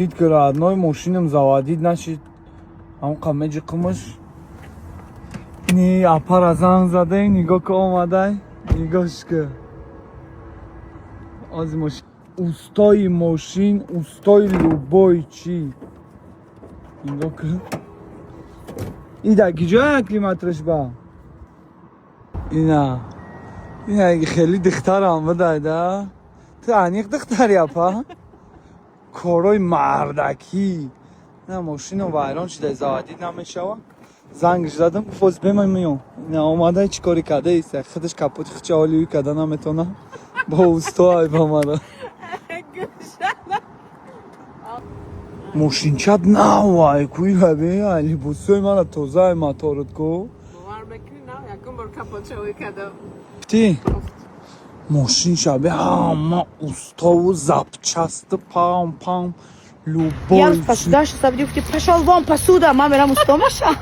Дид ки родной, мошинам заводить нашид. Ҳамқа меҷиқимаш. Ини апара занг задаи, нигоҳ ки, омадай, нигоҳш ки. Ози мошин, устои мошин, устои любой чӣ, нигоҳ ки. И дар киҷоя климатраш ба ина ина хеле духтарам будай да. Ту аниқ духтари, апа, корои мардакӣ. На, мошинам вайрон шуда, заводить намешава. Зангш задам, гуфт: «Оз бемай, меём». Ина омадай, чӣ кори карда иса, худаш капоти хича олиюй карда наметона, бо усто ай ба мара. Мошинчат навай куи ҳабе, ай либосои мара тозаи моторат ку. Бовар мекунӣ, на якум бор капотшавӣ кардам. Ти мошин шаби ҳама уставу запчасти пам пам любой. Як рӯз посуда шуста будӣ, гуфти: «Пошёл вон, посуда, ман мерам усто мешам».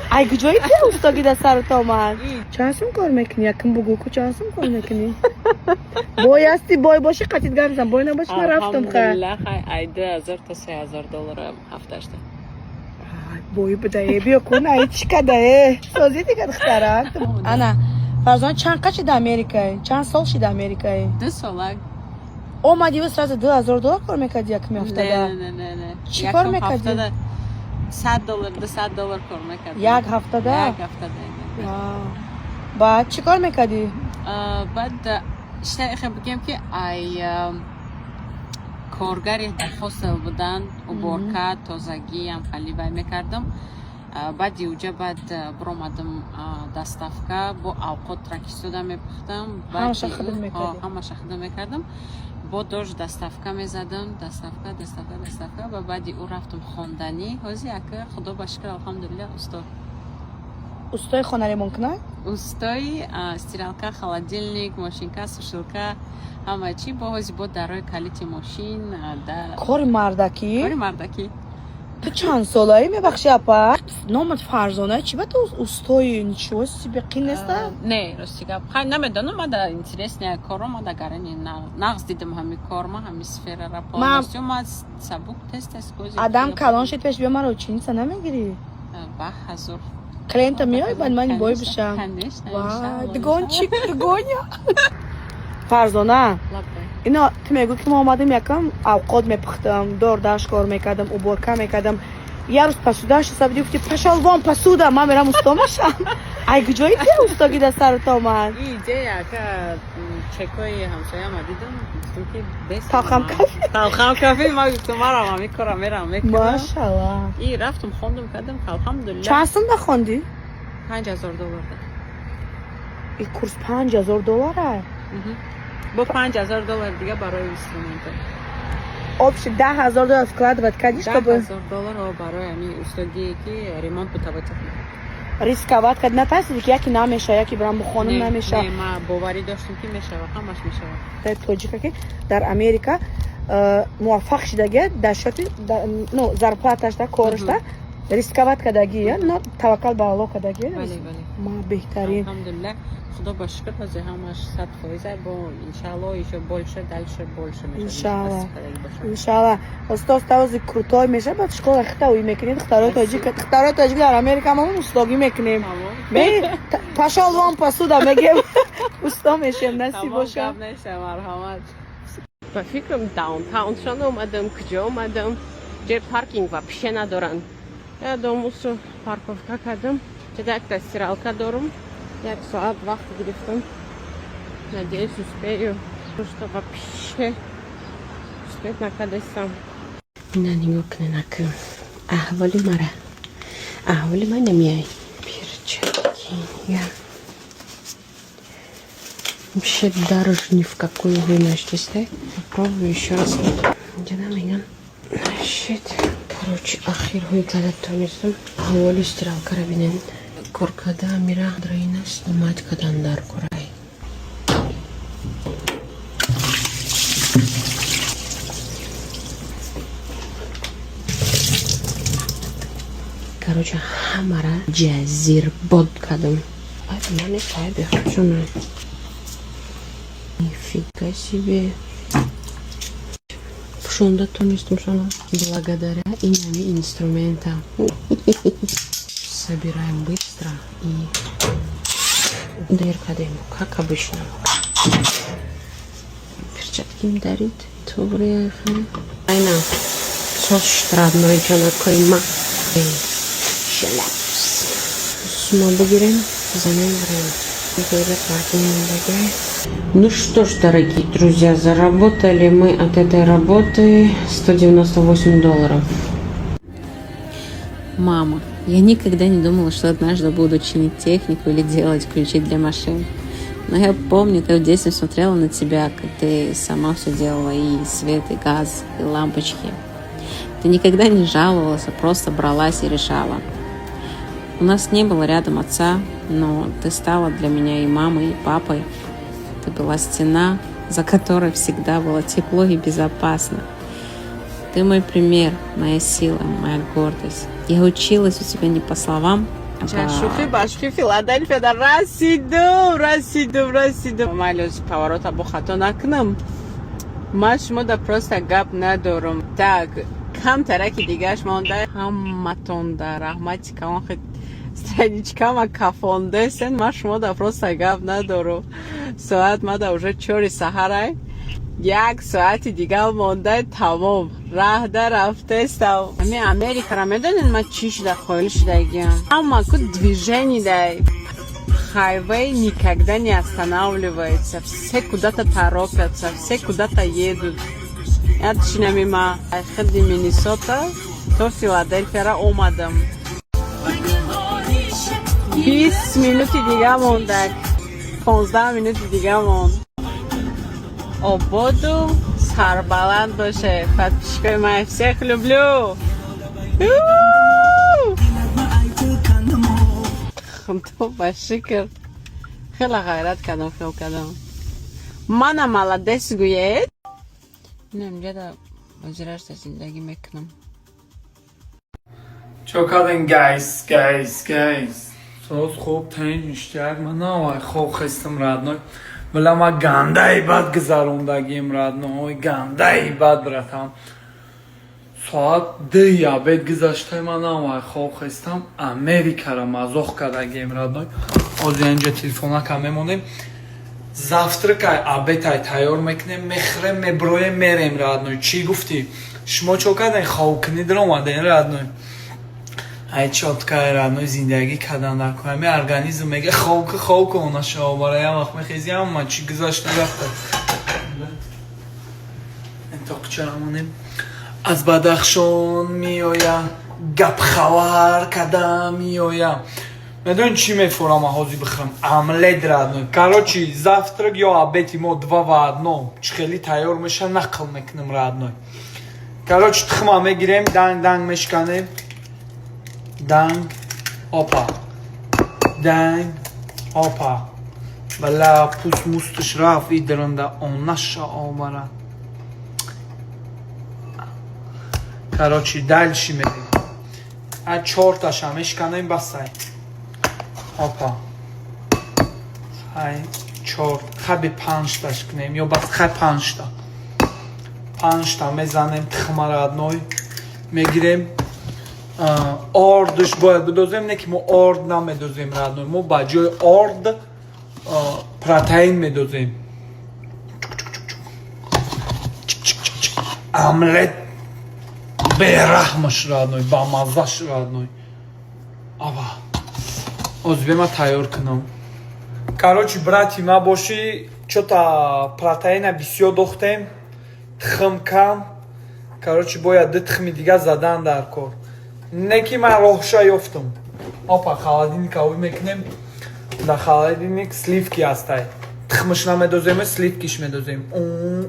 Ай куҷои ти устоги да сарат омад? Чанд сум кор мекунӣ? Якм бугӯ ку, чанд сум кор мекунӣ? Бой ҳасти, бой бошӣ, қатит гап зан, бой набошӣ, ман рафтам, ха. Алҳамдулиллах, ай 2000 то 3000 доллар ҳафташта. Бой будае, биё кун, ай чӣ кадае созӣ дига, духтара. Ана, Фарзона, чанд қа шида Америкае? Чанд сол шида Америкае? 2 солак. Омадиву сразу 2000 доллар кор мекарди якми ҳафтада? Не, не, не. Чӣ кор Якум мекардӣ? ҳафтада 100 доллар, 200 доллар кор мекардам. Як ҳафтада? Як ҳафтада. Вау. Баъд чӣ кор мекардӣ? Баъд иштаихе бигем, ки ай коргари дар хостел будан, уборка, тозагӣ ам хали вай мекардам. Баъди уҷа баъд биромадам доставка, бо авқот тракистода мепухтам. Ҳамаша худат мекардӣ? Ҳамаша худам мекардам. Бо дож доставка мезадам, доставка, доставка, доставка. Ва баъди ӯ рафтам хонданӣ. Ҳозир ака, худо ба шукр, алҳамдулилла, усто. Устои хона ремонт кунак? Устои стиралка, холодильник, мошинка, сушилка, ҳама чӣ. Бо ҳозир бо дарои калити мошин да. Кори мардакӣ. Кори мардакӣ. Ту чанд солаӣ, мебахши, апа? Номат Фарзона, чӣ ба ту устои? Ничего себе, қин неста? Не, рости гап, хай, намедонам, мада интересный коро, мада гарани нағз дидам ҳами кор, ма ҳами сферара полностью ма сабук, тез тез кози. Адам калон шид, пеш биё, маро ученица намегирӣ? Ба ҳазор. Клиента меои, баъд ман бой бишам. Конечно. Вай, дугончик, дугоня. Фарзона, ино ту мегӯ, ки мо омадем, якам авқот мепухтам, дордаш кор мекардам, уборка мекардам. Як рӯз посуда шуста будӣ, гуфти: «Пошёл вон, посуда, ман мерам усто мешам». Ай куҷои ти устоги да сарат омад? Идея ака, чекои ҳамсояма дидам, гуфтам, ки бес. Талхам кафе. Талхам кафе. Ма гуфтам, марам ҳами кора мерам мекунам. Машалла. И рафтам, хондум, кардам, алҳамдулилла. Чанд сум да хондӣ? 5000 доллар да. И курс 5000 доллара? Бо 5000 доллар дига барои инструмента. Общий 10 000 доллар вкладывать кардӣ, 10 чтобы ҳазор доллар барои ҳами устогие, ки ремонт бутовая техника. Рисковать кард, натарсиди, ки яке намеша, яке бирам бухонам намеша? Не, ма боварӣ доштам, ки мешава, ҳамаш мешава. Дар тоҷика, ки дар Америка муваффақ шидагия, дар шарти ну зарплаташда, корашда рисковать кардагия, но таваккал ба Аллоҳ кардагия. Бале. Ма беҳтарин. Алҳамдулилла, худо ба шукр, ҳозир ҳамаш 100%. Бо иншаалло ещё больше, дальше больше мешавад. Иншаалло. Насиб кардагӣ бошад. Иншалла, оста оста ози крутой меша. Баъд школа хита уй мекунем, духтарои тоҷик, духтарои тоҷик дар Америка мо устогӣ мекунем. Тамом. Ме «пошёл вон, посуда» мегем, усто мешем, насиб Тамом, боша. гап нест, марҳамат. Ба фикрам, downtown шон омадам, куҷо омадам? Ҷои паркинг вообще надоранд. Я домусу парковка кардам. Чеда якта стиралка дорум. Як соат вақт гирифтам. Надеюсь, успею. Что вообще успеть накардастам. Ина нигоҳ кунед, ака, аҳволи мара, аҳволи ман намеяй. Перчатки я вообще даже ни в какую наштистай. Попробую еще раз. Ҷана меган нашид. Короче, ахирҳои када тонистам. Аҳволи стиралкара бинен. Кор када мира драина снимать кадан дар курай. Короче, ҳамара ҷазирбод кардам. Ай, мани айби хушона. Нифига себе. Пӯшонда тонистум шона благодаря инами инструментам. Собираем быстро и дер кардем, как обычно. Перчатки им дарит, туғри. Айна соз шуд, родной ҷонакои ма. Шлапс мо бигирем, занем время. Ну что ж, дорогие друзья, заработали мы от этой работы 198 долларов. Мама, я никогда не думала, что однажды буду чинить технику или делать ключи для машин. Но я помню, как в детстве смотрела на тебя, как ты сама все делала, и свет, и газ, и лампочки. Ты никогда не жаловалась, а просто бралась и решала. У нас не было рядом отца, но ты стала для меня и мамой, и папой. Ты была стена, за которой всегда было тепло и безопасно. Ты мой пример, моя сила, моя гордость. Я училась у тебя не по словам, а по Шӯхӣ ба шӯхӣ, Филадельфияда расидум, расидум, расидум. Майли, поворота бо хато накунам. Ман шумо да просто гап надорам. Так, камтараки дигааш монда. Ҳаматон да раҳмати калон, хед страничкама кафондесен. Ман шумо да просто гап надорам. Соат мада уже 4 саҳарай. Як соати дига монда, тамом. Раҳда рафтестам. Ами Америкара медонед, ман чӣ шуда қоил шудагиам? Ҳама ку движение дай. Хайвей никогда не останавливается. Все куда-то торопятся, все куда-то едут. Я чинами ма хиди Миннесота то Филадельфияра омадам. 20 минути дига мондак. 15 минути дига монд. Ободу сарбаланд боше. Подписчикои ман, всех люблю. У! Худо ба шукр. Хеле ғайрат кардам, хел кардам. Мана молодец гӯед. Инамҷада ҳозирашда зиндагӣ мекунам. Чо карден, guys, guys, guys? Соз хуб, тинҷ, ништяк. Ман навай хоб хестам, родной. Вала ма гандаи бад гузарондагим, родной, гандаи бад, братан. Соат 2 обед гузаштай, ман навай хоб хестам. Америкара мазоқ кардагим, родной. Ҳозир инҷа телефонака мемонем. Завтракай, обедай тайёр мекунем, мехӯрем, меброем, мерем, родной. Чӣ гуфтӣ? Шумо чо карден? Хобкунӣ даромаден, родной? Ай, чёткай, родной, зиндагӣ кардан дар кор. Ҳами организм мега: хоб ку, хоб ку, нашава. Барои ям вақт мехези, ҳама чӣ гузашта рафта. Тоқчара монем. Аз Бадахшон меоя, гап хабар када меоя. Медонӣ чӣ мефорам ҳозир бихӯрам? Омлет, родной. Короче, завтрак ё обеди мо два в одном. Чӣ хеле тайёр меша, нақл мекунам, родной. Короче, тухма мегирем, данг данг мешканем. Данг, опа. Данг, опа. Вала пуст мусташ рафт идранда онаша омара. Короче, дальше мерем. А чорташа мешканем, басай. Опа. Хай, чор, хаби панҷташ кунем ё бас, хай, панҷта. Панҷта мезанем тухма, родной. Мегирем, ордш бояд бидозем, не ки мо орд намедозем, родной. Мо ба ҷои орд протеин медозем. Омлет бераҳмаш, родной, бамаззаш, родной. Ава озбе ма тайёр кунам. Короче, брати ма бошӣ, чота протеина бисёр дохтем, тухм кам. Короче, бояд ду тухми дига задан дар кор. Не ки ман роҳша ёфтам. Опа, холодильника ой мекунем. Дар холодильник сливки ҳастай. Тухмаш намедозем, сливкиш медозем. Ун,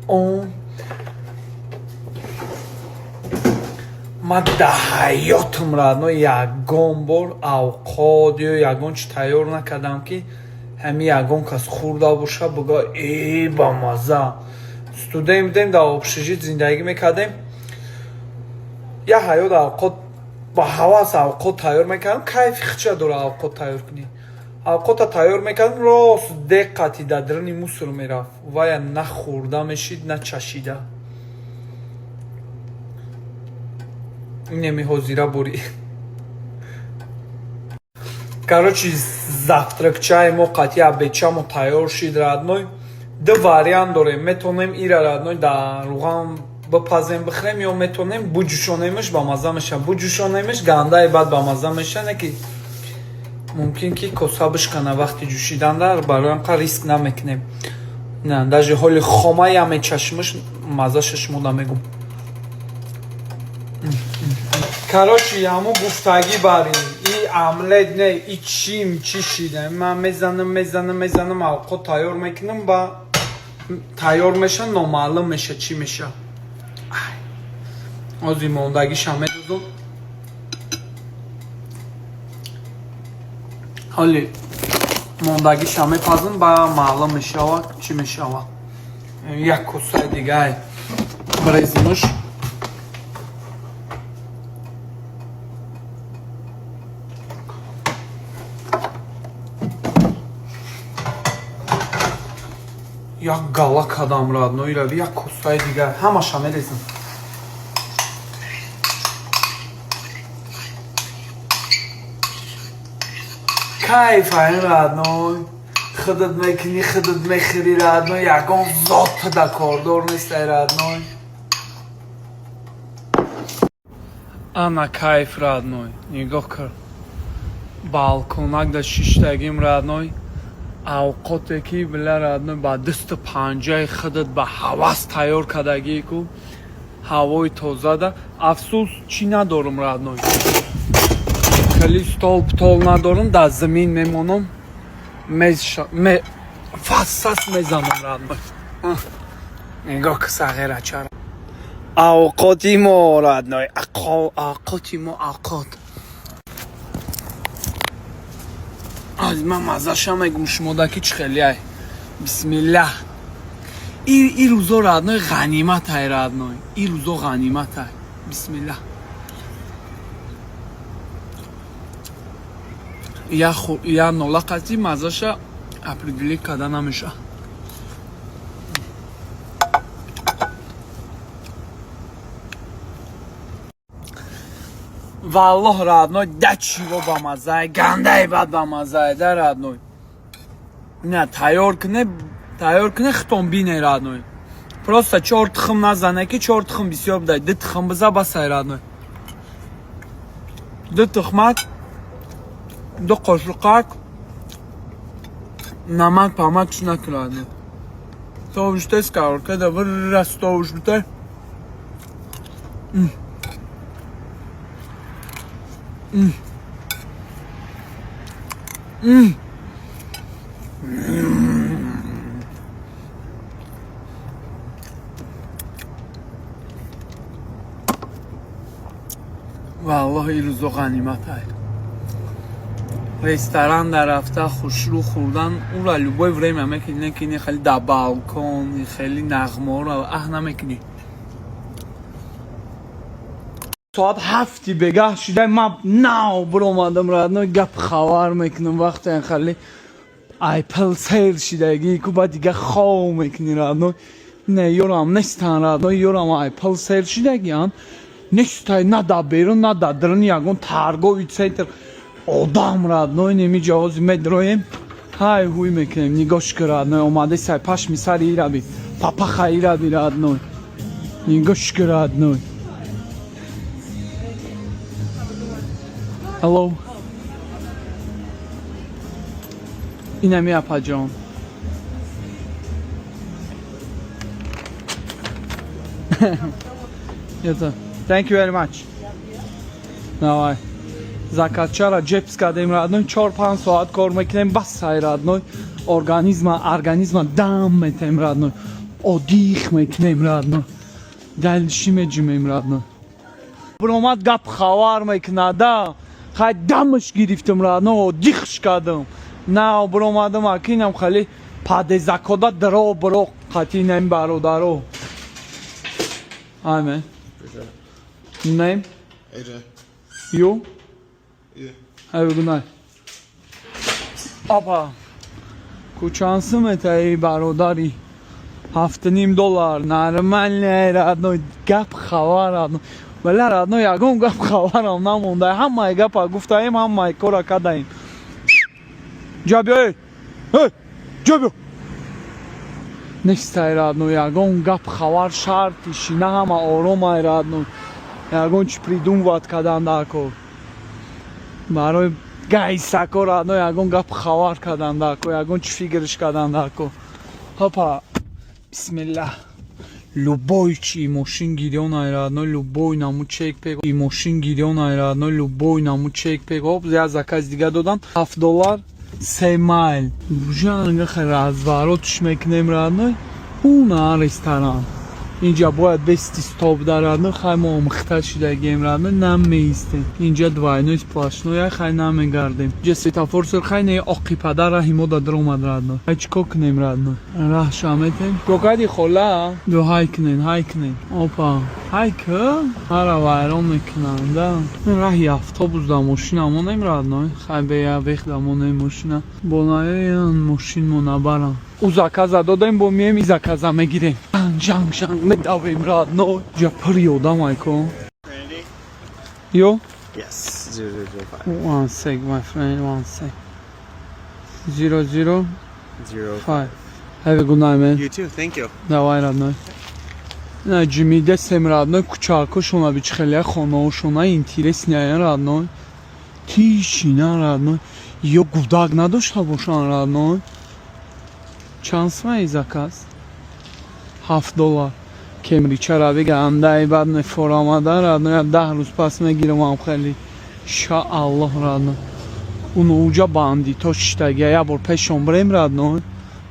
ун. Ман дар ҳаётам, родной, ягон бор авқот ё ягон чи тайёр накардам, ки ҳами ягон кас хӯрда боша, буга: э, бамазза. Студент будем, дар общежит зиндагӣ мекардем. Як ҳаёт авқот ба ҳавас авқот тайёр мекардам. Кайфи хича дора авқот тайёр кунӣ. Авқота тайёр мекардам, рост деққати дар даруни мусор мерафт. Вая на хӯрда мешид, на чашида. Инеми ҳозира бурӣ. Короче, завтрак чай мо қатъи обед чамо тайёр шид, родной. Ду вариант дорем. Метонем ира, родной, дар руған бипазем, бихӯрем, ё метонем буҷӯшонемаш, ба мазза меша. Буҷӯшонемаш гандаи бад ба мазза меша, не ки мумкин ки коса бишкана вақти ҷӯшидан, барои ҳамқа риск намекунем. На, даже ҳоли хома яме чашмаш маззаша шумо да мегум. Короче, ҳамун гуфтагӣ барин. И омлет не, и чим чӣ шида. Ман мезанам, мезанам, мезанам, авқот тайёр мекунам, ба тайёр меша, номаълум меша чӣ меша. Ози мондагиша медодум. Ҳоли мондагиша мепазм, ба маълум мешава чӣ мешава. Як косаи дигай брезимуш. Як гала кадам, родной, рави як косаи дигар ҳамаша мерезам. Кайф айн, родной, худат мекунӣ, худат мехӯрӣ, родной, ягон зот да кордор нестай, родной. Ана кайф, родной, нигоҳ кар, балконак да шиштагим, родной, авқоте ки била, родной, ба дасту панҷаи худат ба ҳавас тайёр кардагӣ ку, ҳавои тозада. Афсӯс, чӣ надорум, родной, хеле стол птол надорум, дар замин мемонам, фассас мезанам, родной. Нигоҳ ки сағира чара авқоти мо, родной, авқоти мо, авқот аз ман маззаша мегум шумода ки чӣ хеле. Бисмиллаҳ. И рӯзо, родной, ғаниматай, родной, и рӯзо ғаниматай. Бисмиллаҳ. Я нола қати маззаша определить карда намеша. Валлоҳ, родной, да чиво ба маззае, гандаи бад ба маззае да, родной. На тайёр куне, тайёр куне, хитон бине, родной. Просто чор тухм назане, ки чор тухм бисёр бидай, ду тухм биза, басай, родной. Ду тухмак, ду қошуқак намак памак чӣ накун, родной. Товуште сковородка да вырас товуш битай. М. М. Валлоҳ, ин рӯзо ғаниматай. Ресторан дар рафта хушрӯ хӯрдан ура любое время мекунӣ, некини хеле дар балкон хеле нағмаро аҳ намекунӣ. Соат 7-и бегаҳ шида, ман нав биромадам, родной, гап хабар мекунам. Вақте хеле айпл сер шидагӣ ку, баъд дига хов мекунӣ, родной. Не, ёрам нестан, родной, ёрам айпл сер шидагиан нестай, на дар берун, на дар даруни ягон торговый центр одам, родной. Неми ҷавози медроем, ҳай ҳуй мекунем. Нигоҳш ки, родной, омадаи сай пашми сари ираби папаха ираби, родной, нигоҳш ки, родной. Hello. Инами апаҷон. Это. Thank you very much. Давай. Заказ чара ҷепс кардем, родной, 4-5 соат кор мекунем, бас сай, родной. Организма дам метем, родной. Отдых мекунем, родной. Дальше меҷимем, родной. Биромад гап хабар мекунада. Хай дамаш гирифтам, родной, отдых ш кардам. На биромадам, акинам хеле падезакода дро биро қатӣ нем бародаро. Hi, man. Name? AJ. You? Yeah. Have a good night. Опа, кучансы метаи, бародари? 7,5 доллар, нормально, родной. Гап хабар, родной. Вале, родной, ягон гап хабарам намонда. Ҳамаи гапа гуфтаем, ҳамаи кора кадаем. Ҷа биё, эй, ҷа биё. Нестай, родной, ягон гап хабар. Шаҳр тишина, ҳама оромай, родной. Ягон чи придумывать кадан дар кор барои гайсако, родной. Ягон гап хабар кадан дар кор, ягон чи фикрш кадан дар кор. Хопа, бисмиллаҳ. Любой чи мошин гирён ай, родной, любой наму чек пек и мошин гирён ай, родной, любой наму чек пек. Хоп, я заказ дига додам, 7 доллар, 3 майл. Бужанга разворот ш мекунем, родной. Уна ресторан инҷа бояд бести стоп дар, родной. Хай, мо омӯхта шидагием, родной, намеистем. Инҷа двойной сплошной, хай, намегардем. Инҷа светофор сор, хай, не оқи падар раҳи мо да даромад, родной. Хай, чӣ кор кунем, родной? Раҳша метем кокади хола ду. Ҳай кунен, ҳай кунен. Опа, ҳай ки ҳара вайрон мекунанда. Раҳи автобус да мошина монем, родной. Хай, бея вехда монем мошина бонаен, мошин мо набарам. Ӯ заказа додем, бо мием и заказа мегирем, жанг жанг медавем, родной. Ҷа пури одам айко. Trinity? Ё. Yes. 0005. One sec, my friend, one sec. 00 Zero. five. Have a good night, man. You too. Thank you. Давай, родной. На ҷимидесем, родной, кучакошона бичи хеле хонаошона интересный, родной. Тишина, родной. Ё гудак надошта бошан, родной. Чанд сумаи заказ? 7 доллар. Кемричара бига, баъд мефорамада, родной, 10 рӯз пас мегирам хеле. Иншааллоҳ, родной. Уно уҷа бандито шиштагия, як бор пешон бирем, родной.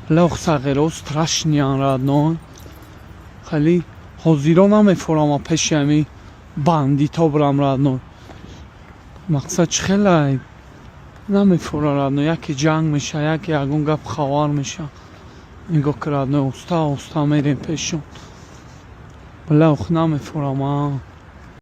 Лох сағиро страшный ян, родной. Хеле ҳозиро намефорама пеши ҳами бандито бирам, родной. Мақсад чӣ хелай намефора, родной. Яке ҷанг меша, яке ягон гап хабар меша. Нигоҳ ки, родной, оста оста мерем пешон. Лох намефорама.